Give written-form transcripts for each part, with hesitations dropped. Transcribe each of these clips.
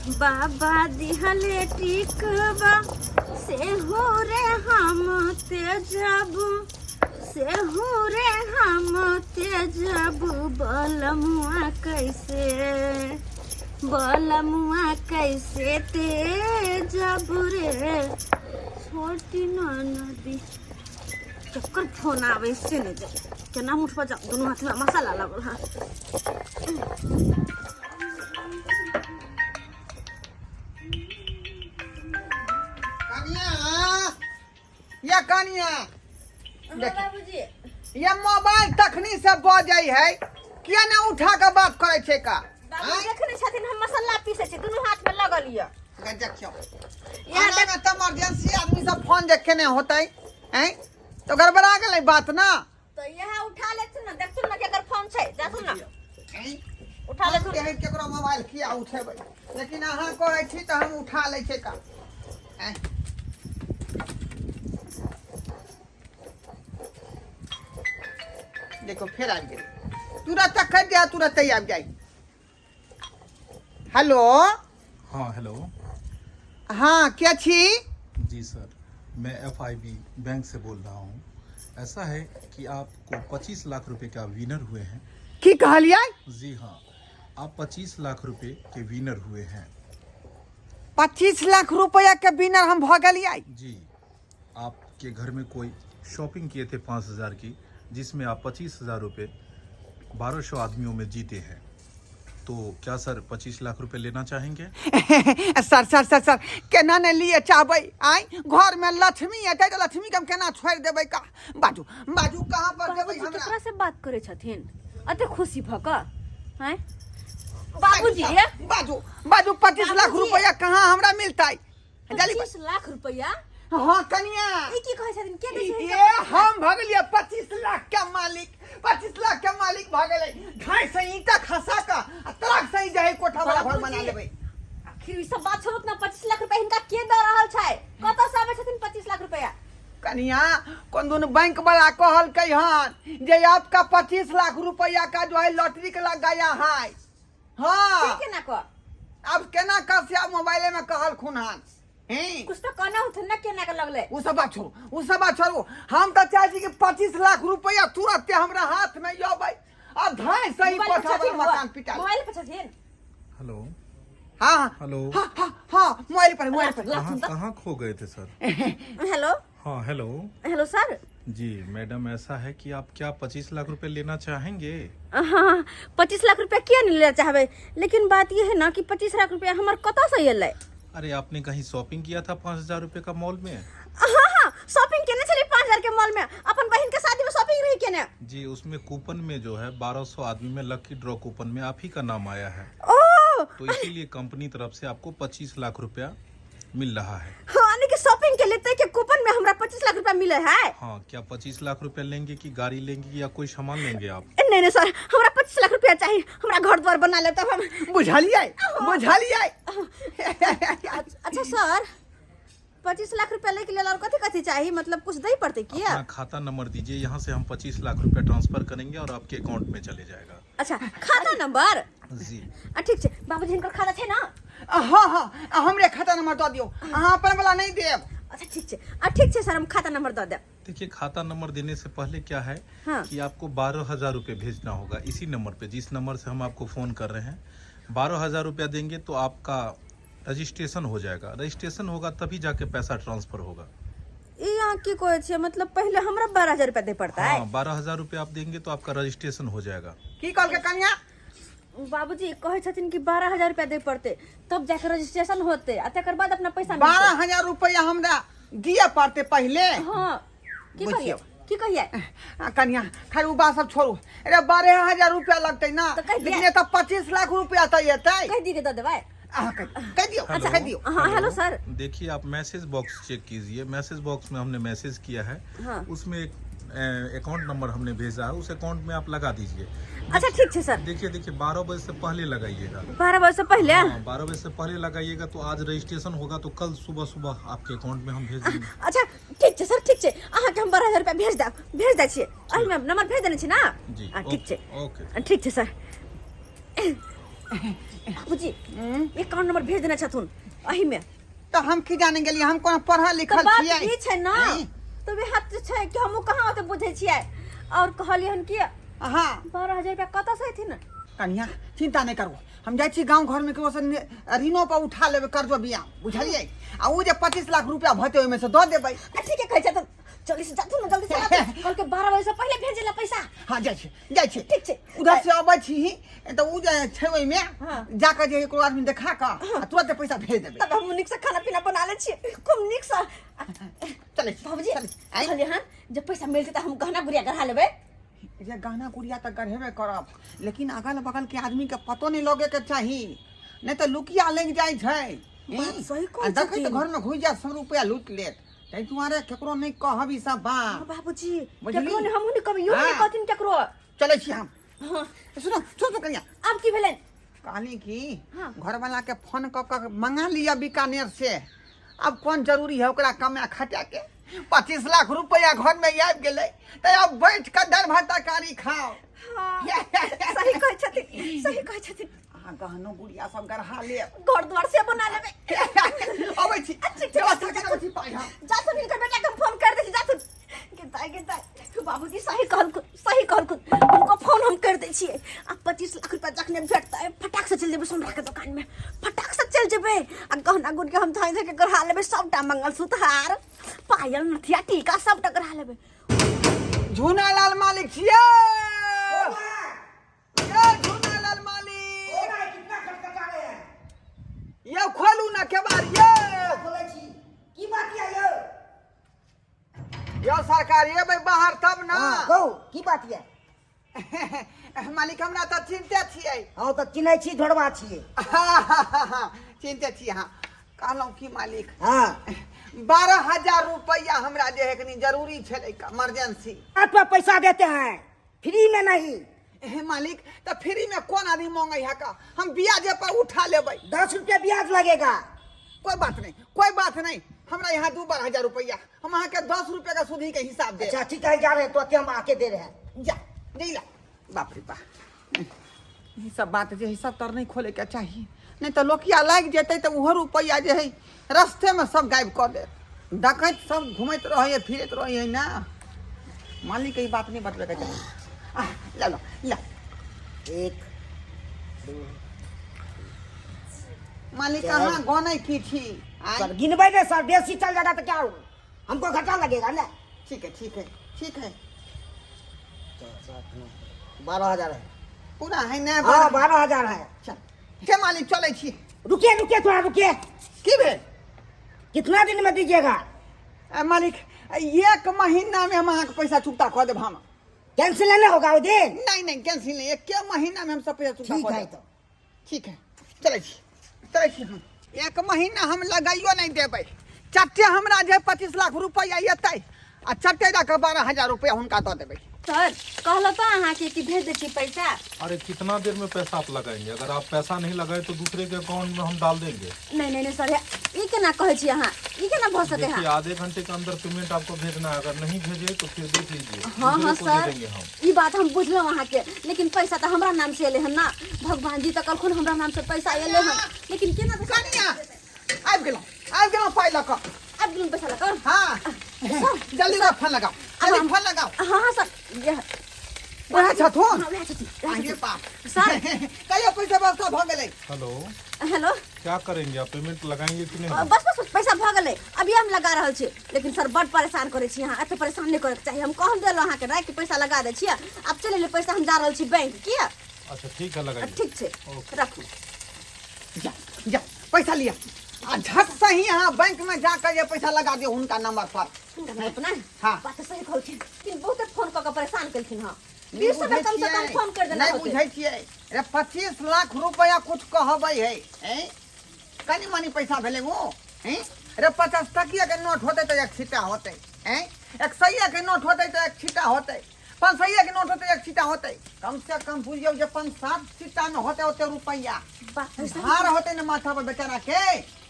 बाबा दिहले टिकबा से हो रे हम तेजब, से हो रे हम तेजब, बलमुआ कैसे, बलमुआ कैसे तेजब रे। छोटी नदी चक्कर फोन आवे से नहीं जाए केना उठबा जा, दुनू हाथ में मसाला लागल। हाँ कनिया, या कनिया, हाँ, बाबूजी। ये मोबाइल तखनी से बजै है, किया ने उठा के बात करै छै का? बाबू देखने छथिन, हम मसाला पीसै छी, दुनू हाथ में लगल यऽ। आँय? देखियौ यहाँ एना में तऽ इमरजेंसी आदमी सब फोन जे केने होतै, हैं तो गड़बड़ा गेलै बात ना। तऽ इएह उठा लेथुन ने, देखथुन ने केकर फोन छै, जाथुन ने। हैं? उठा लेथुन। हम केकरो मोबाइल किया उठेबै, लेकिन अहाँ कहै छी तऽ हम उठा लै छै का। हैं? देखो फेर आबि गेल, तुरंत कहि दिया, तुरंत आबि जाइ। हेलो। हाँ, हेलो। हाँ, के छी? जी सर, मैं एफआईबी बैंक से बोल रहा हूँ। ऐसा है कि आपको 25 लाख रुपए का विनर हुए हैं। की कहलियै? जी हाँ, आप 25 लाख रुपए के विनर हुए हैं। 25 लाख रुपया के विनर हम भऽ गेलियै? जी, आपके घर में कोई शॉपिंग किए थे 5,000 की, जिसमें आप 25,000 रुपये 1,200 आदमियों में जीते हैं। तो क्या सर, 25 लाख रुपए लेना चाहेंगे? सर, सर, सर, सर, केना ने लिए चाहबै? आइ घर में लक्ष्मी एतै तऽ लक्ष्मी के हम केना छोड़ि देबै का? बाजू, बाजू, कहाँ पर देबै बाबूजी हमरा? केकरा से बात करै छथिन एते खुशी भऽ कऽ? हैं बाबूजी? बाजू, बाजू, 25 लाख बाबूजी। रुपया कहाँ हमरा मिलतै? जल्दी। 25 लाख रुपया? हाँ कनिया। ई की कहै छथिन? के दै छै? ये हम भऽ गेलियै 25 लाख के मालिक, 25 लाख के मालिक भऽ गेलै। ढाई सौ ईंटा खसा कऽ आ ट्रक से ही जाहि कोठा वाला घर बना बाबूजी। लेबै। आखिर ई सब बात छोड़ू ना, 25 लाख रुपया हिनका के दऽ रहल छै? कतऽ से आबै छथिन 25 लाख रुपया? कनिया, कोन दुनू बैंक वाला कहलकै हन जे आपका 25 लाख रुपया का जो है लॉटरी के लग गया है। हाँ। के केना कऽ? अब केना कर से आब मोबाइले में कहलखुन हन हैं। कुछ तऽ कहना होथिन ना, केना के लगलै? ओ सब बात छोड़ू, ओ सब बात छोड़ू। हम तऽ चाहै छी कि 25 लाख रुपया तुरंते हमरा हाथ में अबै आ धाय सही मोबाइल पर कोठा छथिन वाला मकान पिटा लेब। मोबाइल पर छथिन? हेलो। हाँ हाँ। हेलो। हाँ हाँ हाँ, मोबाइल पर, मोबाइल पर। कहाँ कहाँ खो गए थे सर? हेलो। हाँ, हेलो। Hello sir. जी मैडम, ऐसा है कि आप क्या 25 लाख रुपए लेना चाहेंगे? हाँ, 25 लाख रुपया किया नहीं लेना चाहबै, लेकिन बात ये है ना कि 25 लाख रुपया हमर कतऽ से एलै? अरे, आपने कहीं शॉपिंग किया था 5,000 रुपए का मॉल में? हाँ हाँ, शॉपिंग केने छलियै 5,000 के मॉल में, अपन बहिन के शादी में शॉपिंग रही केने। जी, उसमें कूपन में जो है 1,200 आदमी में लकी ड्रॉ कूपन में आप ही का नाम आया है। ओ। तो इसीलिए कंपनी तरफ से आपको 25 लाख रुपया मिल रहा है। हाँ, यानी कि शॉपिंग के लेते के कूपन में हमरा 25 लाख रुपया मिले है। हाँ, क्या 25 लाख रुपया लेंगे कि गाड़ी लेंगे या कोई सामान लेंगे आप? ए, नहीं नहीं सर, हमरा 25 लाख रुपया चाहिए, हमरा घर द्वार बना लेब तब हम। बुझलियै, बुझलियै। अच्छा सर, 25 लाख रुपया लेके लेल और कथी कथी चाहिए? मतलब कुछ दे पड़ते किया? अपना खाता नंबर दीजिए, यहाँ से हम 25 लाख रुपया ट्रांसफर करेंगे और आपके अकाउंट में चले जाएगा। अच्छा, खाता नंबर? जी। आ ठीक छै बाबूजी, हिनकर खाता छै ना? हाँ हाँ, हमरे खाता नंबर दऽ दियौ, अहाँ अपन वाला नहि देब। अच्छा ठीक छै, आ ठीक छै सर, हम खाता नंबर दऽ देब। देखिए, खाता नंबर देने से पहले क्या है कि आपको 12,000 रुपये भेजना होगा इसी नंबर पे, जिस नंबर से हम आपको फ़ोन कर रहे हैं। 12,000 रुपया देंगे तो आपका रजिस्ट्रेशन हो जाएगा। रजिस्ट्रेशन होगा तभी जाके पैसा ट्रांसफर होगा। ई अहाँ की कहै छियै? मतलब पहिले हमरा 12,000 रुपया दे पड़ता है? हाँ, 12,000 रुपया आप देंगे तो आपका रजिस्ट्रेशन हो जाएगा। की कहलकै कनिया? बाबूजी कहै छथिन कि 12,000 रुपया दे पड़ते, तब जाके रजिस्ट्रेशन होते आ तकर बाद अपना पैसा मिलतै। 12,000 रुपया हमरा दिअ पड़तै पहिले? हाँ, की कहिए? बुझियौ। की कहिए? आ, कनिया, खैर उ बात सब छोड़ू। अरे, 12,000 रुपया लगतै ना? तऽ कहि दिअ। लेकिन एतऽ 25 लाख रुपया तऽ एतै। कहि दिए के दऽ देबै। अहाँ कहि कहि दियौ। हेलो। कहि दियौ। हाँ, हेलो सर। देखिए, आप मैसेज बॉक्स चेक कीजिए। मैसेज बॉक्स में हमने मैसेज किया है। उसमें एक अकाउंट नंबर हमने भेजा है, उस अकाउंट में आप लगा दीजिए। अच्छा ठीक छै सर। देखिए देखिए, 12 बजे से पहले लगाइएगा। 12 बजे से पहले? हाँ, 12 बजे से पहले लगाइएगा तो आज रजिस्ट्रेशन होगा, तो कल सुबह सुबह आपके अकाउंट में हम भेज देंगे। अच्छा ठीक छै सर, ठीक छै। अहाँके हम 12,000 रुपया भेज देब, भेज दै छियै। एहिमे नंबर भेज देने छी ना? जी। हाँ, ठीक छै। ओके। ठीक छै सर। बाबूजी अकाउंट नंबर भेज देने छथुन एही में। तऽ हम की जाने गेलियै, हम कोनो पढ़ल तऽ लिखल बात छियै? ई छै ना, हैं? तऽ वएह तऽ छै कि हमहूँ कहाँ ओते बुझै छियै। और कहलियै हन कि हाँ। 12,000 रुपया कतऽ से एथिन? कनिया चिंता नहीं करू, हम जाइ छी गाँव घरमे केकरो से ऋणो पर उठा लेबै कर्जो बिया, बुझलियै? आ ओ जे 25 लाख रुपया भते ओहिमे से दऽ देबै। आ ठीके कहै छथुन, जल्दी से जाथुन ना, जल्दी से आथुन। कहलकै 12 बजे से पहिले भेजे ला पैसा। हाँ, जाइ छी, जाइ छी। ठीक छै। उधर से अबै छी तऽ ओ जे छै ओहिमे हाँ। जाकऽ जे एको आदमी देखा कऽ आ तुरंत पैसा भेज देबै। तब हम नीक से खाना पीना बना लै छियै, खूब नीक से। चलै छी। बाबूजी, चलै छी। आँय? कहलियै हन जब पैसा मिलतै तऽ हम गहना गुड़िया गढ़ा लेबै। जे गहना गुड़िया तऽ गढ़ेबे करब, लेकिन अगल बगल के आदमी के पतो नहीं लगे के चाही, नहीं तऽ लुकिया लागि जाइ छै। बात सही कहै आ देखै तऽ छथिन। घर में घुसि जायत, सब रुपया लूट लेत। ताहि दुआरे केकरो नहीं कहब ई सब बात। हाँ, बाबूजी। बुझली? केकरो नहीं, हमहूँ नहीं कहबै, इहो नहीं हाँ। कहथिन केकरो। चलै छी हम। हाँ। सुनो सुनो कनिया। आब की भेलै? कहली कि हाँ। घरवाला के फोन कऽ कऽ मंगा लिअ बीकानेर से। अब कोन जरूरी है ओकरा कमा खटा के? 25 लाख रुपया घर में आबि गेलै तऽ अब बैठ कऽ दालि भात तरकारी खाओ। हाँ, सही कहै छथिन, सही कहै छथिन। अहाँ गहनो गुड़िया सब गढ़ा लेब, घर द्वार से बना लेबै। अबै छी। अच्छा, ठीक, व्यवस्था ठीक, करै छी पाइ हम। जाथुन, हिनकर बेटा के हम फोन कर दै छी, जाथुन। गिरताय गिरताय, बाबूजी सही कहलखुन, सही कहलखुन। हुनको फोन हम कर दै छियै आ 25 लाख रुपया जखने भेटतै फटाक से चलि जेबै सोनरा के दोकान में, फटाक से चलि जेबै आ गहना गुड़िया हम धाइ धाइ के गढ़ा लेबै सबटा, मंगलसूत्र, हार, पायल, नथिया, टीका सबटा गढ़ा लेबै। झूना लाल मालिक छियै ये, झूना लाल मालिक ये, खोलू ना केबाड़ ये। की बात यऽ यौ? यो सरकार, एबै बाहर तब ना। हाँ, कहू की बात यऽ? मालिक, हमरा तऽ चिन्ते छियै। हाँ, तऽ चिन्है छी, ढोरबा छियै। चिन्ते छी। हाँ, कहलहुँ की मालिक? हाँ। 12,000 रुपया हमरा जे है कनी जरूरी छलै, इमरजेंसी। हाथ पर पैसा देते हैं, फ्री में नहीं। हे मालिक, तऽ फ्री में कोन आदमी मांगे है का? हम ब्याजे पर उठा लेबै। 10 रुपया ब्याज लगेगा। कोई बात नहीं, कोई बात नहीं। हमरा यहाँ 2 12 हजार रुपया, हम अहाँ के 10 रुपया का सूदी के हिसाब दे। अच्छा ठीक है, जा रहे हैं तो हम आके दे रहे हैं। जा नहीं ला। बाप रे बाप, ई सब बात जे है सब तर नहीं खोले के चाही, नहीं तऽ लोकिया लागि जेतै तऽ ओहो रुपैआ जे है रस्ते में सब गायब कऽ देत। डकैत सब घूमैत रहै है, फिरैत रहै है ना। मालिक के ई बात नहीं बतबै के चाही। आ ला लो ला। एक, दो। मालिक, चार। अहाँ गनै की छी आँय? सर, गिनबै ने सर, बेसी चल जाएगा तो क्या होगा? हमको घाटा लगेगा ना। ठीक है, ठीक है, ठीक है। 4, 7, 9, 12,000 है। पूरा है ना? हाँ, 12,000 है। चल के मालिक, चलै छी। रुकिए, रुकिए, थोड़ा रुकिए। की भेल? कितना दिन में दीजिएगा? मालिक, एक महीना में हम अहाँके पैसा चुकता कऽ देब हम। कैंसिल नहीं होगा वो दिन? नहीं नहीं, कैंसिल नहीं, एक महीना में हम सब पैसा चुकता ठीक कऽ है। देब। तो ठीक है, चलै छी, चलै छी हम। एक महीना हम लगाइयो नहीं देबै। चट्टे हमरा जे 25 लाख रुपया एतै आ चट्टे जाकऽ 12,000 रुपया हुनका दऽ देबै। सर, कहलहुँ तऽ अहाँके कि भेज दै छी पैसा। अरे, कितना देर में पैसा आप लगाएंगे? अगर आप पैसा नहीं लगाए तो दूसरे के अकाउंट में हम डाल देंगे। नहीं नहीं नहीं सर, ई केना कहै छी अहाँ? ई केना भऽ सकै देखिए, है? आधे घंटे के अंदर पेमेंट आपको भेजना है। अगर नहीं भेजे तो फिर देख लीजिए, हाँ दूसरे हाँ को दे सर, देंगे हम। ई बात हम बुझलहुँ अहाँके, लेकिन पैसा तऽ हमरा नाम से एलै हन ना। भगवान जी तऽ कहलखुन हमरा नाम से पैसा एलै हन, लेकिन केना पैसा? कनिया, आबि गेलहुँ, आबि गेलहुँ पाइ लऽ कऽ। आबि गेलहुँ पैसा लऽ कऽ। हाँ, जल्दी से फोन लगाओ, जल्दी फोन लगाओ। हाँ हाँ सर, यह वएह छथुन? हाँ, वएह छथिन, वएह आगे छथिन। बाप। सर। कहियो, पैसा व्यवस्था भऽ गेलै? हेलो। हेलो। क्या करेंगे आप? पेमेंट लगाएंगे कि नहीं? बस बस बस, पैसा भऽ गेलै, अभी हम लगा रहल छी। लेकिन सर, बड परेशान करै छी अहाँ, एते परेशान नहि करैके चाही। हम कह देलहुँ अहाँके राखि के पैसा लगा दै छियै। आब चलि एलै पैसा, हम जा रहल छी बैंक किया। अच्छा ठीक है, लगाइए। ठीक छै। ओके। राखू। जा जा, पैसा लिया आ झट से ही अहाँ बैंक में जाकर ये पैसा लगा दियौ हुनका नंबर पर। हुनका नाम अपना। हाँ। बात तऽ सही कहलखिन, लेकिन बहुते फोन कऽ कऽ परेशान केलखिन हँ। नहि 20 बेर बुझै कम से कम छियै, फोन कर देना नहि होतै। बुझै छियै रे, 25 लाख रुपया कुछ कहबै है हैं? कनि मनि पैसा भेलै वो हैं? रे, 50 टकिया के नोट होतै तऽ एक छिट्टा होतै हैं? एक सैया के नोट होतै तऽ एक छिट्टा होतै, 500 के नोट होतै एक छिट्टा होतै। कम से कम बुझियौ जे पाँच सात छिट्टा में होतै ओते रुपया। बात तऽ सही। भार होतै ने माथा पर बेचारा के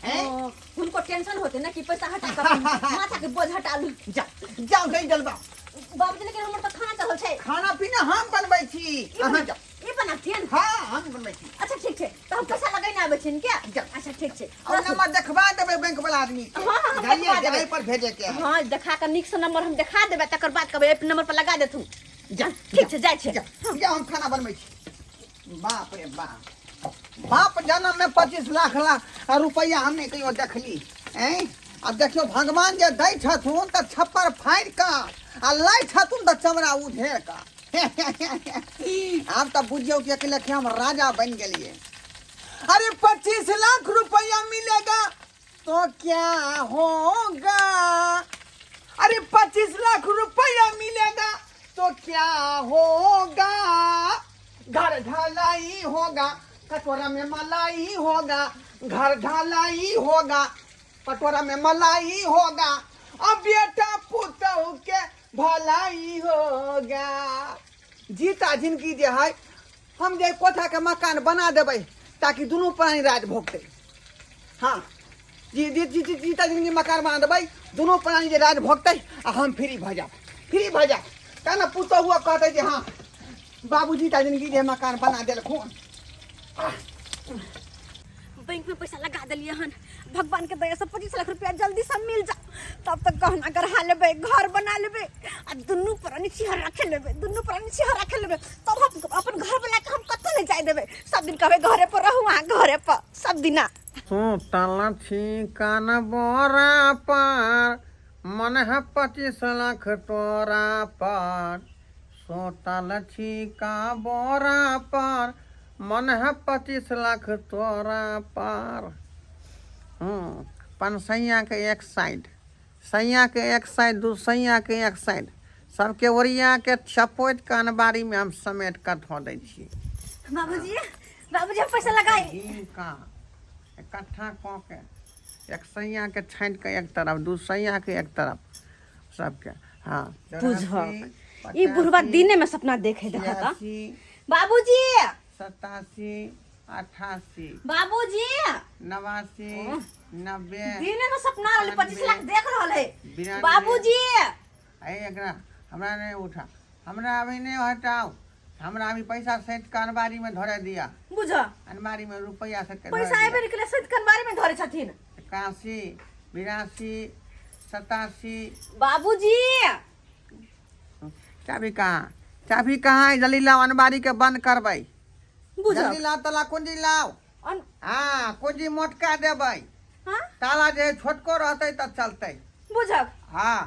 हैं? ओ, हुनको टेंशन होते ना कि पैसा हटा कऽ अपन माथा के बोझ हटा लू। जा जाओ, नहीं जलवा। बाबूजी, लेकिन हमर तऽ खाना चढ़ल छै। खाना पीना हम बनबै छी, अहाँ जाओ। ई बनाथिन? हाँ, हम बनबै छी। अच्छा ठीक छै, तऽ हम पैसा लगेने आबै छियनि क्या? जा। अच्छा ठीक छै। और नंबर देखबा देबै बैंक वाला आदमी के। हाँ, हाँ, हम बुझलियै? देखबा देबै। जे एहि पर भेजे के है। हाँ, देखा कऽ नीक से नंबर हम देखा देबै, तकर बाद कहबै एहि नंबर पर लगा देथुन। जा। ठीक छै, जाइ छै। जा, जा, हम खाना बनबै छी। बाप रे बाप, बाप जन्म में 25 लाख लाख रुपया हम नहीं कहियो देखली। हैं, अब देखियो भगवान जे दै छथुन तऽ छप्पर फाड़ि कऽ आ लै छथुन तऽ चमड़ा उधेर कऽ। आब तऽ बुझियौ कि अकेले हम राजा बनि गेलियै। अरे 25 लाख रुपया मिलेगा तो क्या होगा? अरे 25 लाख रुपया मिलेगा तो क्या होगा? घर ढलाई होगा, कटोरा में मलाई होगा। घर ढलाई होगा, कटोरा में मलाई होगा, अब बेटा पुतहु के भलाई होगा। जीता जिंदगी जे है, हम जे कोठा के मकान बना देबै ताकि दुनू प्राणी राज भोगतै। हाँ जी जी जी जी, जीता जिंदगी मकान बना देबै, दुनू प्राणी जे राज भोगतै आ हम फ्री भऽ जायब, फ्री भऽ जायब। तब ने पुतहुओ कहतै जे हाँ बाबू जीता जिंदगी जे मकान बना देलखुन। बैंक में पैसा लगा दिलियै हन, भगवान के दया से 25 लाख रुपया जल्दी से मिल जा, तब तक गहना गढ़ा लेबै, घर बना लेबै आ दुनू प्राणी छिहर रखे लेबै, दुनू प्राणी छिहर रखे लेबै। तब हम अपन घर वाला के हम कतौ नहीं जाय देबै। सब दिन कहबै घरे पर रहू अहाँ, घरे पर सब दिना। सुतल छी कान बोरा पर, मन है 25 लाख तोरा पर। सुतल छी का बोरा पर, मन है 25 लाख तोरा पर। पनसैया के एक साइड, सैया के एक साइड, दू सैया के एक साइड, सबके ओरिया के चपोति के अनबारी में हम समेट कऽ धऽ दै छी। बाबूजी, बाबूजी, हम पैसा लगाई। हिनका इकट्ठा कऽ के एक सैया के छाँटि कऽ एक तरफ, दू सैया के एक तरफ, सबके। हाँ, बुझक ई बुढ़वा दिने में सपना देखे देखता। 86, बाबूजी, 87, 88, बाबूजी, 89, 90। दिने में सपना रहल 25 लाख देख रहल है। 92। बाबूजी, अरे एकरा हमरा नहीं उठा, हमरा अभी नहीं हटाओ, हमरा अभी पैसा सेट के अनबारी में धरे दिया। बुझ, अनबारी में रुपया सेट के पैसा आबे निकले सेट के अनबारी में धरे छथिन। 81, 82, 87। बाबूजी, चाबी कहाँ? चाबी कहाँ है? जल्दी लाओ, अनबारी के बंद करबै। बुझ, जल्दी लाओ, ताला कुंजी लाओ। हाँ, कुंजी मोटका देबै। हाँ? ताला जे छोटको रहतै तऽ चलतै। बुझक। हाँ।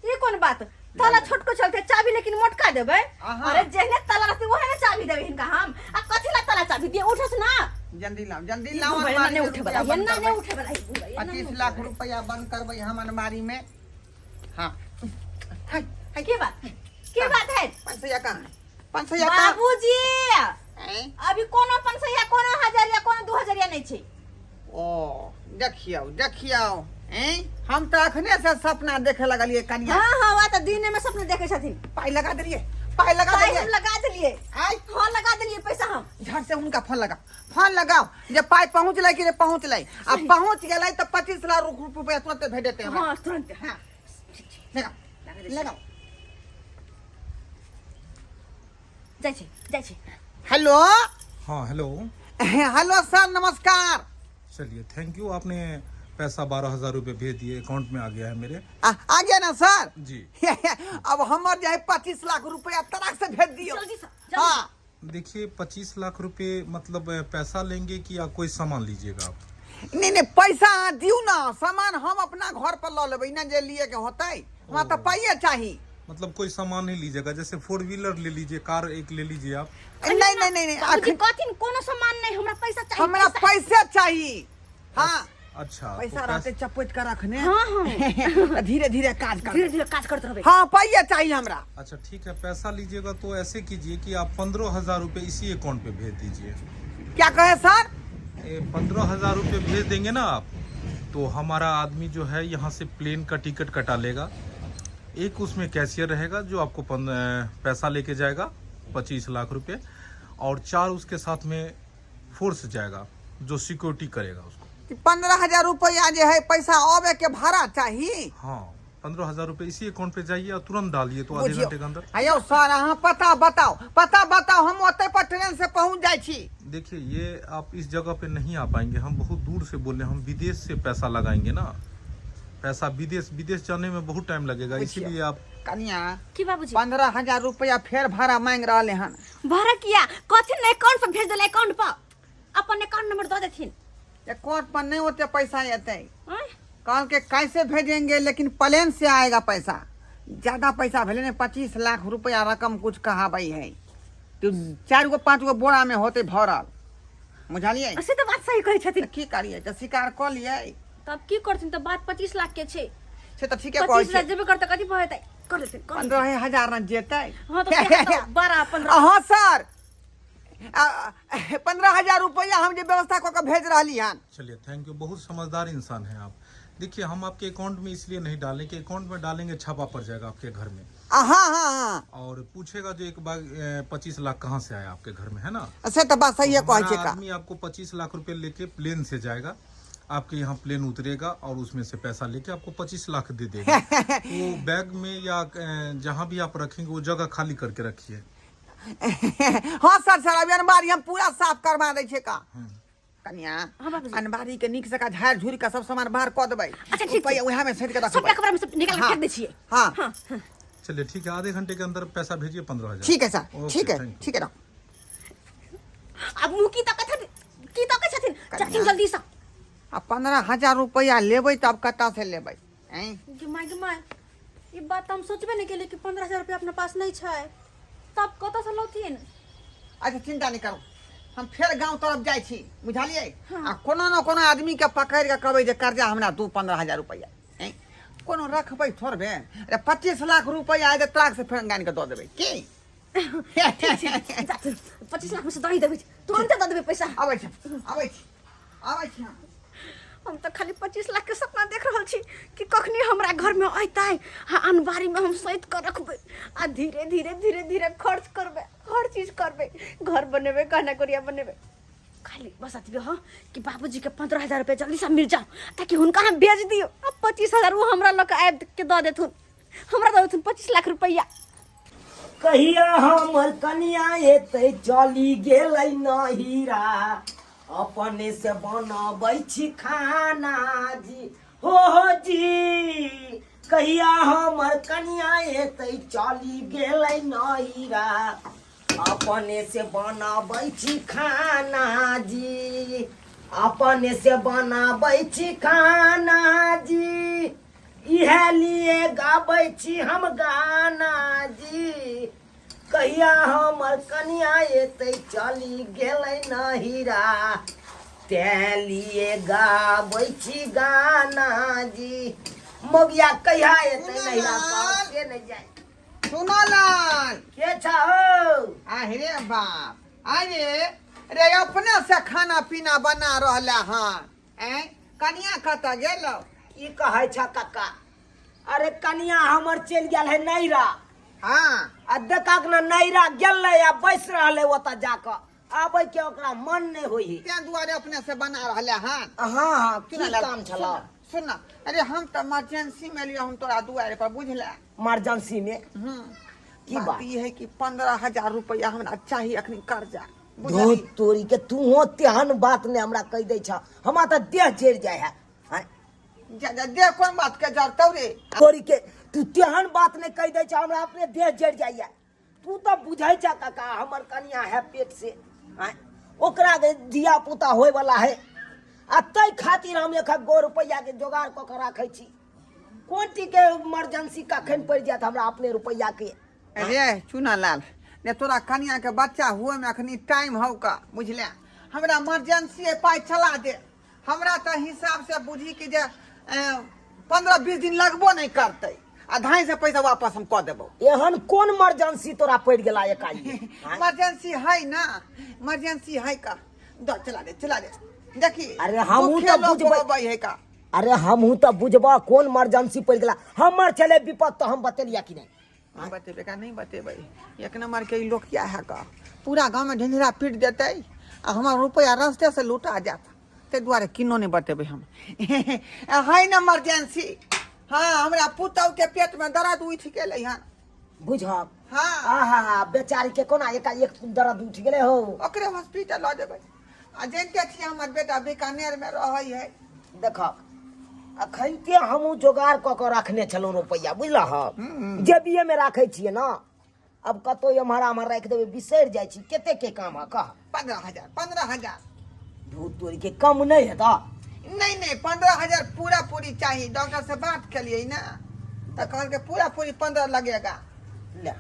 ई कोन बात, ताला छोटको चलते चाबी लेकिन मोटका देबै? अहाँ। अरे जेहने ताला रहतै ओहने चाबी देबै हिनका हम। आ कथी ला ताला चाबी दिए? उठस ना। जल्दी लाओ, जल्दी ई लाओ। बुढ़वा एना अनमारी नहि में उठे वाला, रुपया बंद एना नहि करबै। उठे वाला ई बुढ़वा, एना नहि 25 उठे लाख वाला। रुपया बंद करबै हम अनमारी में। हाँ, हाय, हाय। के बात, के बात है? 500 कहाँ है? 500 कहाँ? बाबूजी, हैं? अभी कोनो 500, कोनो हजारिया, कोनो 2000 नहीं छै। ओ देखियौ, देखियौ, हैं? हम तऽ अखने से सपना देखे लगलियै कनिया। हाँ हाँ, वा तऽ दिने में सपना देखे छथिन। पाइ लगा देलियै, पाइ लगा पाइ देलियै। हम लगा देलियै। आइ। हाँ, लगा देलियै पैसा हम। झट से हुनका फोन लगाओ, फोन लगाओ जे पाइ पहुँचलै कि नहि पहुँचलै। आ पहुँच गेलै तऽ 25 लाख रुपया तुरंत भेट जेतै हमरा। हाँ, तुरंत। हाँ, लगाओ, लगाओ। जाइ छै, जाइ छै। हेलो। हाँ, हेलो। हेलो सर, नमस्कार। चलिए, thank you, आपने पैसा 12,000 रुपये भेज दिए, अकाउंट में आ गया है मेरे। आ गया ना सर? जी। अब हमर जे है 25 लाख रुपया तराक से भेज दियो। जल्दी से, जल्दी। हाँ। देखिए, 25 लाख रुपए मतलब पैसा लेंगे कि या कोई सामान लीजिएगा आप? नहीं नहीं, पैसा अहाँ दियौ ना, सामान हम अपना घर पर लऽ लेबै ना, जे लिए के होतै। हमरा तऽ पाइए चाही। मतलब कोई सामान नहीं लीजिएगा, जैसे 4 व्हीलर ले लीजिए, कार एक ले लीजिए आप। नहीं नहीं नहीं नहीं, बाबूजी, अखन कथिन कोनो सामान नहीं, हमरा पैसा चाहिए। हमरा पैसा। पैसे चाहिए। हाँ। अच्छा, तो पैसा रहते चपेट कर रखने। हाँ, हाँ। धीरे धीरे काज कर, धीरे धीरे काज करते रहबे। हाँ, पाइए चाहिए हमरा। अच्छा ठीक है, पैसा लीजिएगा तो ऐसे कीजिए कि आप 15,000 रुपये इसी अकाउंट पे भेज दीजिए। क्या कहे सर? 15,000 रुपये भेज देंगे ना आप, तो हमारा आदमी जो है यहाँ से प्लेन का टिकट कटा लेगा। एक उसमें कैशियर रहेगा जो आपको पैसा लेके जाएगा 25 लाख रुपए, और 4 उसके साथ में फोर्स जाएगा जो सिक्योरिटी करेगा उसको। 15,000 रुपया जे है पैसा आवे के भाड़ा चाहिए। हाँ। 15,000 रुपये इसी अकाउंट पे जाइए और तुरंत डालिए तो आधे बुझियौ घंटे के अंदर। आ यौ सर, अहाँ पता बताओ, पता बताओ, हम ओतै पर ट्रेन से पहुंच जाइ छी। देखिए ये आप इस जगह पे नहीं आ पाएंगे, हम बहुत दूर से बोल रहे हैं, हम विदेश से पैसा लगाएंगे ना, पैसा विदेश विदेश जाने में बहुत टाइम लगेगा, बुझियौ। इसीलिए आप कनिया, की बाबूजी? 15,000 रुपया फेर भाड़ा मांगि रहले हन। भाड़ा किया? कथी ने अकाउंट पर भेज देले? अकाउंट पर अपन अकाउंट नंबर दऽ देथिन। अकाउंट पर नहीं ओते पैसा एतै। आँय? कहल के कैसे भेजेंगे, लेकिन प्लेन से आएगा पैसा। ज्यादा पैसा भेले ने, 25 लाख रुपया रकम कुछ कहाबै है, तो 4 गो 5 गो बोरा में होते भरल, बुझलियै? से तऽ बात सही कहै छथिन। तऽ की करियै, तऽ स्वीकार कऽ लियै। तब की करथिन? तऽ बात 25 लाख के छै। से तऽ ठीके कहै 25 छै। लाख जेबे करतै, कथी भऽ जेतै? कर लेथिन, कर लेथिन। 15,000 ने जेतै। हँ, तऽ सएह तऽ 12 15। हाँ सर, 15,000 रुपया हम जे व्यवस्था कऽ के भेज रहली हन। चलिए, thank you, बहुत समझदार इंसान हैं आप। देखिए हम आपके अकाउंट में इसलिए नहीं डालें कि अकाउंट में डालेंगे छापा पड़ जाएगा आपके घर में। हाँ हाँ हाँ। और पूछेगा जो एक बार 25 लाख कहाँ से आया आपके घर में, है ना? से तऽ बात सही कहै हमारा छै का। आदमी आपको 25 लाख रुपए लेके प्लेन से जाएगा, आपके यहाँ प्लेन उतरेगा और उसमें से पैसा लेके आपको 25 लाख दे देगा। वो बैग में या जहाँ भी आप रखेंगे वो जगह खाली करके रखिए। हाँ सर, सर अभी अनबारी हम पूरा साफ करवा दै छियै का। कनिया, हाँ, बाबूजी। अनबारी के नीक जकाँ झाड़ि झुड़ि कऽ सब सामान बाहर कऽ देबै। अच्छा, ठीक छै। रुपैआ उएह में सैंत के रखबै। सबटा कपड़ा में सब निकाल के हाँ। फेंक दै छियै। हाँ। हाँ हाँ। चलिए ठीक है, आधे घंटे के अंदर पैसा भेजिए 15,000। ठीक है सर। ओके, ठीक है। Thank you. ठीक है, रखू। आब मुँह की तकै छथिन, की तकै छथिन? कनिया। जाथिन जल्दी सँ। आ 15,000 रुपैआ लेबै तऽ आब कतऽ से लेबै? ऐं? गे माय, गे माय, ई बात तऽ हम सोचबे नहि केलियै कि 15,000 रुपया अपना पास नहि छै, तब कतऽसँ लौथिन? अच्छा चिंता नहि करू, हम फेर गाँव तरफ जाइ छी, बुझलियै? हाँ। आ कोनो ने कोनो आदमीके पकड़ि कऽ कहबै जे कर्जा हमरा दू 15,000 रुपैआ। ऐं? कोनो रखबै थोड़बे? अरे 25 लाख रुपैआ एतै ट्रक से फेर आनि कऽ दऽ देबै की? जाथिन, 25 लाख में से दही देबै, तुरंते दऽ देबै पैसा। अबै छी, अबै छी, अबै छी हम। हम तऽ खाली 25 लाख के सपना देख रहल छी कि कखनी हमरा घरमे अयतै आ अनबारीमे हम सैत कऽ रखबै आ धीरे धीरे धीरे धीरे खर्च करबै, हर चीज करबै, घर बनेबै, गहना गुड़िया बनेबै। खाली बस एतबे हो कि बाबूजीके 15,000 रुपया जल्दीसँ मिल जाओ ताकि हुनका हम भेज दियौ आ 25,000 ओ हमरा लऽ कऽ आबि के दऽ देथुन, हमरा दऽ देथुन 25 लाख रुपैआ। कहिया हमर कनिया एतै, चली गेलै नहिरा, अपने से बनबै छी खाना जी, हो हो जी। कहिया हमर कनिया एतै, चली गेलै नहिरा, अपने से बनबै छी खाना जी, अपने से बनाबै छी खाना जी, इएह लिए गाबै छी हम गाना जी। कहिया हमर कनिया एतै, चली गेलै नहिरा, तेँ लिए गाबै छी गाना जी। मौगिया कहिया एतै नहिरा पर से नहि जाय। सुनो लाल। के छा हो? अरे बाप, अरे रे, अपने से खाना पीना बना रहला हन? ऐं, कनिया कतऽ गेलौ? की कहै छ कक्का, अरे कनिया हमर चलि गेल है नैरा। हाँ। आ देखक ने, नैरा गेलै आ बैस रहलै ओतऽ जाकऽ, आबै के ओकरा मन नहि होइ है। तें दुआरे अपने से बना रहले हन। हाँ हाँ, की सुन काम छल? सुन, अरे हम तऽ इमरजेंसी में लियो हम तोरा दुआरे पर, बुझले? इमरजेंसी में? हम्म। की बात बात? ई है कि 15,000 रुपया हमरा चाही अखनी कर्जा, धो बुझलही? तोरी के, तूहो तेहन बात ने हमरा कहि दै छ, हमरा तऽ देह जरि जाइ है। आँय? जा जा, देह कोन बात के जरतौ रे? तोरी के, तू तेहन बात ने कहि दै छ, हमरा अपने देह जरि जाइए। तू तऽ बुझै छ काका, हमर कनिया है पेट से, आँय? ओकरा के धिया पुता होय वाला है, आ ताहि खातिर हम एक गो रुपैआ के जोगाड़ कऽ के राखै छी। कोन चीज के इमरजेंसी कखन पड़ि जायत हमरा अपने रुपैआ के। रे चुना लाल ने, तोरा कनिया के बच्चा हुए में अखनी टाइम हौ का, बुझले? हमरा इमरजेंसी पाइ चला दे। हमरा तऽ हिसाब से बुझी कि जे 15-20 दिन लगबो नहीं करतै आ धाई से पैसा वापस हम कऽ देबौ। एहन कोन इमरजेंसी तोरा पड़ि गेला एकाएक? इमरजेंसी है ना, इमरजेंसी है का, दो चला दे, चला दे, देखी। अरे हमहूँ दुखे तऽ लोक बुझबै। अबै है का। अरे हमहूँ तऽ बुझबऽ कोन इमरजेंसी पड़ि गेला। हमर छलै विपद तऽ हम बतेलिया कि नहि? हम बतेबै का नहीं बतेबै? एक नंबर के ई लोकिया है का, पूरा गाँव में ढिंढोरा पीट देतै आ हमर रुपया रास्ते से लूटा जात, ताहि दुआरे किनो नहीं बतेबै हम। है ना इमरजेंसी? हाँ, हमरा पुतहु के पेट में दर्द उठि गेलै हन। बुझब। हाँ। आहा हा, बेचारी के कोना एकाएक दर्द उठि गेलै हो? ओकरे हॉस्पिटल लऽ जेबै। आ जानिते छियै हमर बेटा बीकानेर में रहै है। देखक, अखनते हमहूँ जोगाड़ कऽ कऽ रखने छलहुँ रुपैआ, बुझलह? जेबिए में राखै छियै ने, अब कतौ एम्हर आम्हर राखि देबै, बिसरि जाइ छी। कते के काम है, कह। 15,000, 15,000। धूत तोरी के, कम नहि हेतऽ? नहीं नहीं, 15,000 पूरा पूरी चाहिए। डॉक्टर से बात करिए ना तो कहलकै पूरा पूरी 15 लगेगा। ले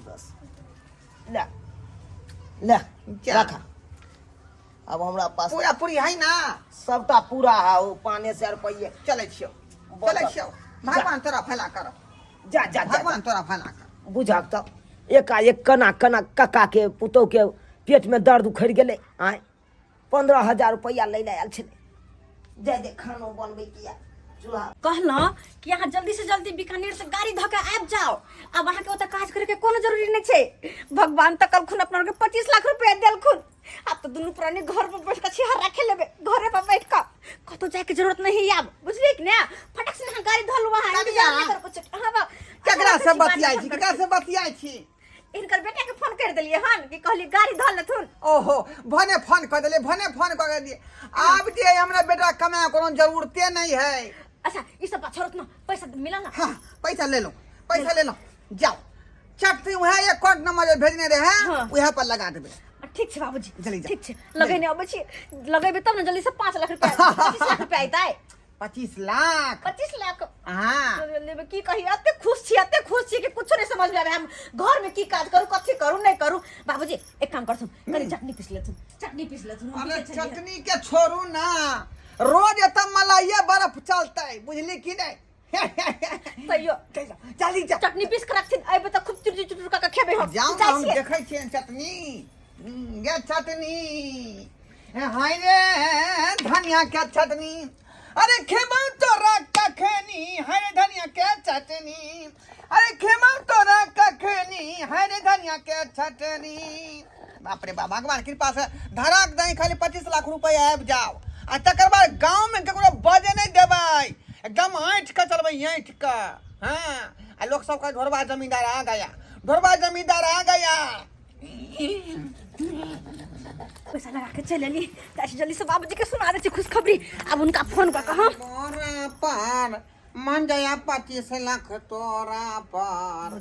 बस, ले ले। जा। रखा। अब हमरा पास पूरा पूरी है ना? सबटा पूरा है, ओ 500 रुपये। चलै छियौ। बस। चलै छियौ, भगवान तोरा भला कर। जा जा जा। भगवान तोरा भला कर। बुझक तऽ एकाएक केना केना कक्का के पुतोह के पेट में दर्द उखड़ि गेलै। आँय, 15,000 रुपैआ लै लए आयल छलै। जाय दे, खानो बनबै के या चूल्हा। कहलहुँ कि अहाँ जल्दी से जल्दी बीकानेर से गाड़ी धऽ के आबि जाओ। आब अहाँके ओतऽ काज करे के कोनो जरूरी नहि छै। भगवान तऽ कलखुन अपना के 25 लाख रुपया देलखुन। आब तऽ दुनू प्राणी घर पर बैठ कऽ छिहर राखे लेबै। घरे पर बैठ कऽ, कतौ जाय के जरूरत नहीं आब, बुझलियै कि ने? फटक से अहाँ गाड़ी धऽ लू, अहाँ इंतजार नहि करू कुछ। हाँ बाप। केकरा से बतियाइ छी? केकरा से बतियाइ छी? हिनकर बेटा के फोन कर देलियै हन कि कहली गाड़ी धऽ लेथुन। ओहो, भने फोन कऽ देलियै, भने फोन कऽ देलियै। आब जे हमरा बेटा कमाए कोनो जरूरते नहीं है। अच्छा, ई सब बात छोड़त ना, पैसा मिला ना? हाँ, पैसा ले लो, पैसा ले लो, जाओ चट से वह अकाउंट नंबर जे भेजने रहे, वह पर लगा देबे। ठीक छै बाबूजी। जल्दी जा। ठीक छै, लगेने अबै छी। लगेबै तब ने जल्दी से 5 लाख रुपया, 25 लाख रुपया अयतै। 25 लाख। 25 लाख। हाँ। लेबै की कही, एते खुश छी, एते खुश छी कि कुछो नहीं समझ में आवे। हम घर में की काज करू, कथी करू, नहीं करू। बाबूजी, एक काम करथुन, कनी चटनी पीस लेथुन, चटनी पीस लेथुन, हम अरे पीसै छलियै। चटनी के छोड़ू ना, रोज एतऽ मलाइये बर्फ चलतै, बुझली कि नहीं? तैयो जल्दी जा। चटनी पीस के रखथिन, अयबै तऽ खूब चुटचुर चुटचुर कऽ के खेबै हम। जाओ ना। जाइ हम छियै। देखै छियै चटनी। गे चटनी, हाय रे धनिया के चटनी, अरे खेबौ तोरा कखनी, हाय रे धनिया के चटनी, अरे खेबौ तोरा कखनी, हाय रे धनिया के चटनी। बाप रे बाप, भगवान कृपा से धराक दही खाली 25 लाख रुपया आबि जाओ आ तकर बाद गाँव में ककरो बजे नहीं देबै। एकदम ऐंठ के चलबै, ऐंठ के। हाँ, आ लोग सब कहे ढोरबा जमींदार आ गया, ढोरबा जमींदार आ गया। पैसा लगा के चलि एली। जाइ छी, जल्दी से बाबूजी के सुना दै छी खुशखबरी। आब हुनका फोन कऽ कऽ हम तोरा पर मन गया 25 लाख, तोरा पर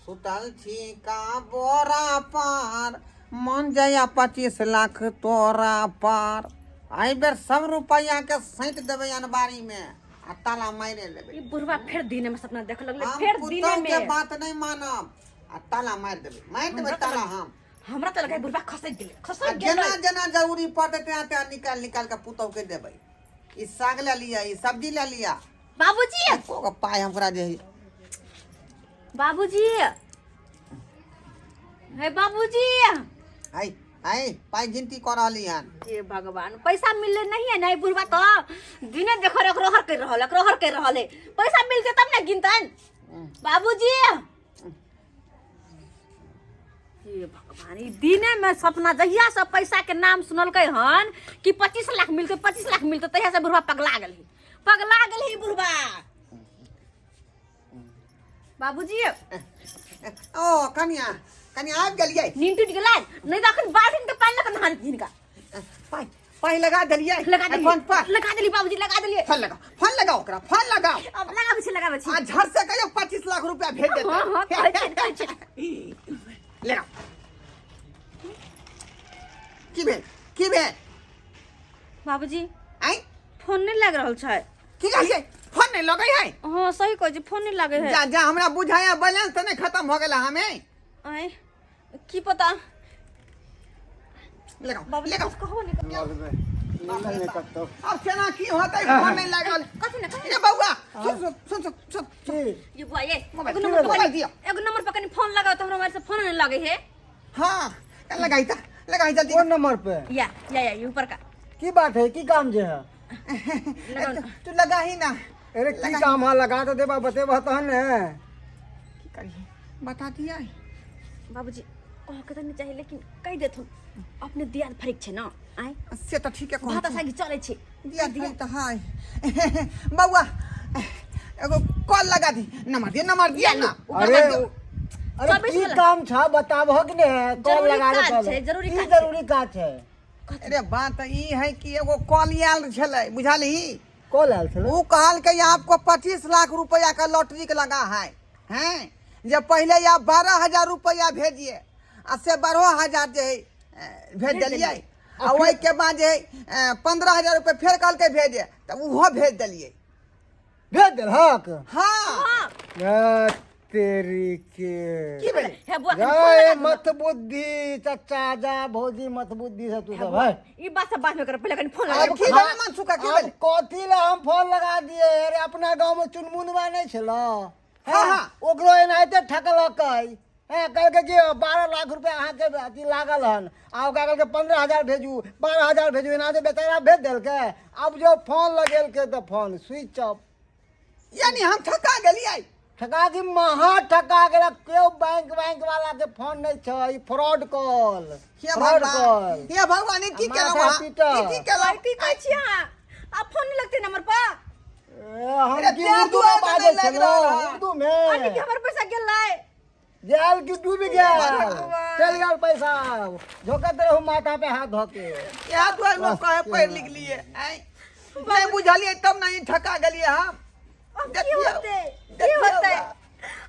सुतल छी का बोरा पर, मन जाया 25 लाख तोरा पर। एहि बेर सब रुपैआ के सैंत देबै अनबारी में आ ताला मारे लेबै। ई बुढ़वा फेर दिने में सपना देख लगलै। हम फेर दिने पुतहु के में बात नहीं मानब आ ताला मारि देबै, मारि देबै ताला हम। हमरा तऽ लगै बुढ़वा खसकि गेलै, आ खसकि जेना गेलै। जेना जरूरी पड़तै तेना तेना निकालि निकालि के पुतहु के देबै। ई साग ले लिअ, ई सब्जी ले लिअ। बाबूजी। एको गो पाइ हमरा जे है। बाबूजी, हे बाबूजी। आइ आइ पाइ गिनती कऽ रहली हन। हे भगवान, पैसा मिलले नहीं है नहीं? बुढ़वा तो दिने देखो एकरो हर कर रहल, एकरो हर कर रहल है। पैसा मिलते तब ना गिनतन। बाबूजी, हे भगवान, ई दिने में सपना, जहिया से पैसा के नाम सुनलकै हन कि 25 लाख मिलते, 25 लाख मिलते, तहिया से बुढ़वा पगला गेल, पगला गेल ही बुढ़वा। बाबूजी। ओ कनिया, कनिया, आबि गेलियै? नींद टूट गेलै? नहीं तऽ अखन बाल्टीन के पानि लऽ कऽ नहा देतियै हिनका। पाइ, पाइ लगा देलियै? लगा देलियै। फोन पर लगा देलियै बाबूजी, लगा देलियै। फोन लगाओ, फोन लगाओ, ओकरा फोन लगाओ। अब लगाबै छी, लगाबै छी। आ झट से कहियो 25 लाख रुपया भेज देतै। हाँ हाँ, कहै छी, कहै छी। लगाओ। की भेल, की भेल? बाबूजी। आँय? फोन नहीं लाग रहल छै। की कहलियै? फोन नहीं लगै है? हाँ, सही कहै छी, फोन नहीं लागे है। जा जा, हमरा बुझाया बैलेंस तऽ नहीं खत्म हो गेल हमें। आँय, की पता। लगाओ। बाबूजी। लगाओ। कुछ कहबो नहीं। लगबै निकल नहि कतौ। अब केना की होतै, फोन नहीं लागल। कथी ने, कथी? ए बौआ, सुन सुन सुन सुन सुन। की? ये बुआ, ये मोबाइल, एगो नंबर मोबाइल पकड़ दियौ। एगो नंबर पर कनी फोन लगाओ तो हमरा मोबाइल से फोन नहीं लगे है। हाँ, लगाई त लगाई जल्दी। कोन नंबर पे? या या या, ये ऊपर का। की बात है, की काम जे है? लगाओ ना। तू लगा ही ना। अरे, की काम है, लगा तो देबा, बतेबा तहन ने। की करिए, बता दिया। बाबूजी, कह के तऽ नहीं चाहिए, लेकिन कहि देथुन, अपने दियाद फरिक छै ना। आय? से तऽ ठीके कहै भात छी। सागी चलै छै। दिया दिया तऽ है। बौआ, एगो कॉल लगा दी नंबर दिया, नंबर दिया ना। अरे अरे, 24 की वाला। काम छ बताबहक ने, कॉल जरूरी लगा काज दे। छै, जरूरी की काज छै। जरूरी काज छै? अरे बात ई है कि एगो कॉल आयल छलै, बुझलही? कॉल आयल छलै? वो कहल के आपको 25 लाख रुपया का लॉटरी के लगा है, हैं जे पहले आप 12,000 रुपया भेजिए आ से 12,000 जे है भेज देलियै आ ओहि के बाद जे है 15,000 रुपया फेर कहलकै भेजे तऽ ओहो भेज देलियै। भेज देलहक? हाँ। हाँ। ए, तेरी के की भेलै? हे बुआ, जा कनी फोन ए लगा दू। मत बुद्धि चचा, जा भौजी, मत बुद्धि से तू हे सब बुआ, है। ई बात सब बाद में कर, पहले कनी फोन लगा अब दू। की भेलै मनसुखा, की अब भेलै? कथी ला हम फोन लगा दिए? अरे अपना गांव में चुनमुनवा नहीं छल? हाँ, हाँ। ओकरो एनाहिते ठकलकै। हैं, कहलकै कि 12 लाख रुपया अहाँके अथी लागल हन आ ओकरा कहलकै 15,000 भेजू, 12,000 भेजू। एनाहिते बेचारा भेज देलकै। आब जो फोन लगेलकै तऽ फोन स्विच ऑफ। यानी हम ठका गेलियै? ठका कि महा ठका गेल। केओ बैंक बैंक वाला के फोन नहीं छै, ई फ्रॉड कॉल। हे फ्रॉड भगवान कॉल। हे भगवान, ई की आ केलहुँ माथा अहाँ? पीटऽ। ई की केलहुँ? की कहै छी अहाँ? आब फोन नहीं लगतै नंबर पर? ए, हम अरे की तें उर्दू में दुआरे तऽ बाजै नहि लागि छलहुँ? रहल हँ। उर्दू अभी में कि हमर पैसा गेलै? गेल कि डूबि गेल? भगवान। चलि गेल पैसा, झोकैत रहू माथा पे हाथ धऽ के। इएह दुआरे लोक कहै पढ़ि लिख लिए। आँय, नहि बुझलियै तब ने ई ठका गेलियै हम। अब की देखियौ, होतै, की देखियौ होतै? बा।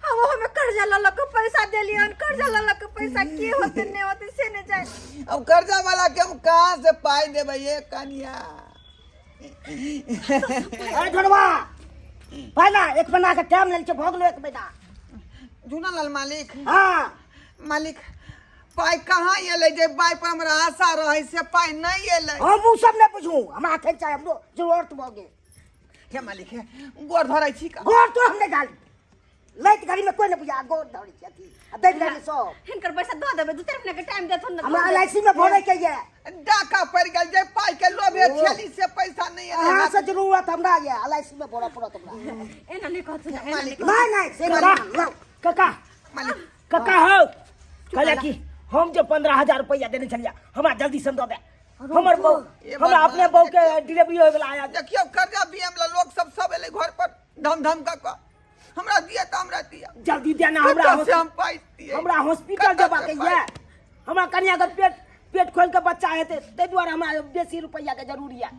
हम हमें कर्जा लऽ लऽ के पैसा देलियन, कर्जा लऽ लऽ के पैसा। की होतै, नहि होतै से नहि जानि। अब कर्जा वाला के हम कहाँ से पाई देबै ये कनिया? अरे ढोलवा, पहला एक महीना के टाइम लेल छै, भऽ गेलो एक महीना। झूनालाल मालिक। हाँ। मालिक, पाई कहाँ एलै? जे पाई पर हमरा आशा रहै से पाई नहि एलै। हम उ सब नहि बुझू, हमरा अखन चाही, हमरो जरूरत भऽ गेल। हे मालिक, हे गोर धरै छी का? गोर तो हम नहि डाली, लैत घड़ी में कोई नहीं बुझा गोर धरै छी अथी आ दैत घड़ी सब। हिनकर पैसा दऽ देबै, 2-4 महीना के टाइम देथुन ने। हमरा एल I C में भरे के ये। डाका पड़ि गेल, जे पाई के लोभे छेली से पैसा नहि एलै। अहाँ से जरूरत हमरा ये, एल I C में भरऽ पड़त हमरा। एना नहि कहथुन, एना नहि। नहीं नहीं, से नहीं काका। मालिक। काका हो, कहले कि हम जे 15,000 रुपया देने छलियै, हमरा जल्दी से दऽ दे। हमर बहू ये हमरा बात अपने बहू के डिलीवरी होय वाला आया। देखियौ, कर्जा बीएम ला लोक सब सब एलै घर पर धम धम कऽ कऽ, हमरा दिया तऽ हमरा दिया। जल्दी देना हमरा। कतऽ से हम पाइ दियै? हमरा हॉस्पिटल कतऽ जेबाक से ये। पाइ? हमरा कनिया के पेट पेट खोलि के बच्चा हेतै, ताहि दुआरे हमरा बेसी रुपैआ के जरूरी है।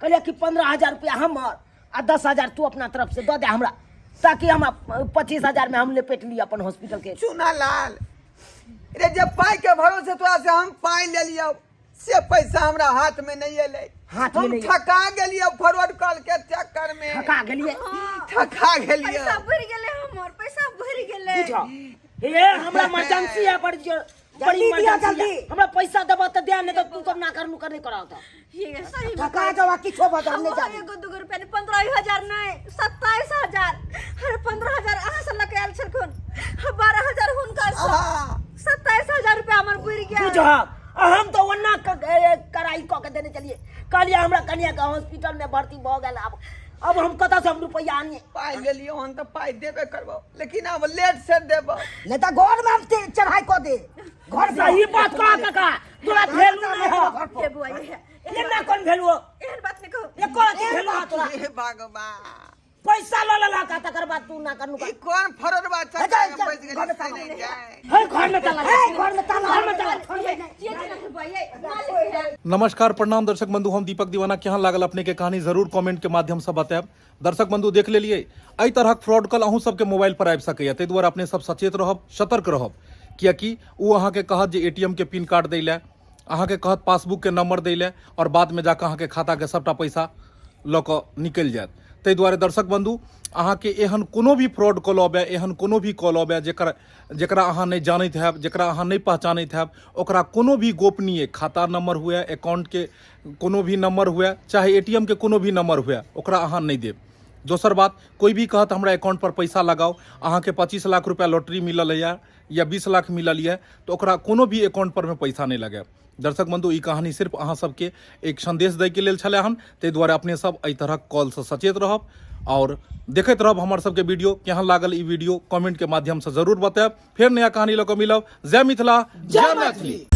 कहलियै कि 15,000 रुपया हमर आ 10,000 तू अपना तरफ से दऽ दे हमरा, ताकि हम 25,000 में हम लपेट ली अपन हॉस्पिटल के। चूना लाल रे, जे पाइ के भरोसे तोरा से हम पाइ लेलियौ से पैसा हमरा हाथ में नहीं एलै। हाथ में हम नहि। ठका गेलियौ फॉरवर्ड कॉल के चक्कर में। ठका गेलियै। ठका गेलियौ। पैसा भरि गेलै हमर, पैसा भरि गेलै। बुझ हे, हमरा इमरजेंसी है बड़ी बड़ी जल्दी दिया, इमरजेंसी है। जल्दी। हमरा पैसा देबऽ तऽ दे, नहीं तऽ तू सब ना करनु कर नहीं कराओ तऽ। ये सही में ठका जावा, किछो बदल नहीं हम जानी। एगो दूगो रुपया नहीं, 15,000 नहीं, 27,000। अरे 15,000 अहाँ से लऽ के आयल छलखुन, 12,000 हुनका से। हाँ। 27,000 रुपया हमर बुड़ि गेल। बुझ, हम तो ओना कराई कऽ के देने चलिए। कहलिए हमरा कनिया के हॉस्पिटल में भर्ती भऽ गेल, अब हम कतऽ से हम रुपया आनिए? पाइ लेलियौ हन तऽ पाइ देबे करबौ, लेकिन आब लेट से देबौ। नहीं तो घर में हम चढ़ाई कऽ दे घर पे। सही बात कह काका, तोरा भेलू नहीं हो। हे बुआ, ये एना कोन भेलू? एहन बात नहि कहू। एको रत्ती भेलू हा तोरा? हे भगवान, पैसा लऽ लेलक आ तकर बाद तू ना करनु। ई कोन फरड़वा चल, चक्कर में चल, फँसि घर गेली में से ताला। नहि जाय। हे, घर में ताला, हे, घर में ताला। घर में ताला। ये जे नहीं बुआ, ये मालिक है। नमस्कार, प्रणाम दर्शक बंधु, हम दीपक दीवाना। केहन लागल अपने के कहानी, जरूर कमेंट के माध्यम से बतायब। दर्शक बंधु, देख लेलिए एहि तरहक फ्रॉड कॉल अहूँ सबके मोबाइल पर आबि सकैए, ताहि दुआरे अपने सब सचेत रहब, सतर्क रहब, कियाकि ओ अहाँके कहत जे एटीएम के पिन कार्ड दै लए, अहाँके कहत पासबुक के नंबर दै लए और बाद में जाकऽ अहाँके खाता के सबटा पैसा लऽ कऽ निकलि जायत। ताहि दुआरे दर्शक बंधु, अहाँके एहन कोनो भी फ्रॉड कॉल अबै, एहन कोनो भी कॉल अबै जेकर जकरा अहाँ नहि जानैत हैब, जकरा अहाँ नहि पहचानैत हैब, ओकरा कोनो भी गोपनीय खाता नंबर हुए, अकाउंटके कोनो भी नंबर हुए, चाहे एटीएम के कोनो भी नंबर हुए, ओकरा अहाँ नहि देब। दोसर बात, कोई भी कहत हमरा अकाउंट पर पैसा लगाओ, अहाँके 25 लाख रुपया लॉटरी मिलल यऽ या 20 लाख मिलल यऽ, तऽ ओकरा कोनो भी अकाउंट पर में पैसा नहि लगायब। दर्शक बंधु, ई कहानी सिर्फ अहाँ सबके एक संदेश दैके लेल छलै हन, ताहि दुआरे अपने सब एहि तरहक कॉलसँ सचेत रहब और देखैत रहब हमर सबके वीडियो। केहन लागल ई वीडियो, कमेंट के माध्यम से जरूर बतायब। फेर नया कहानी लऽ कऽ मिलब। जय मिथिला, जय मैथिली।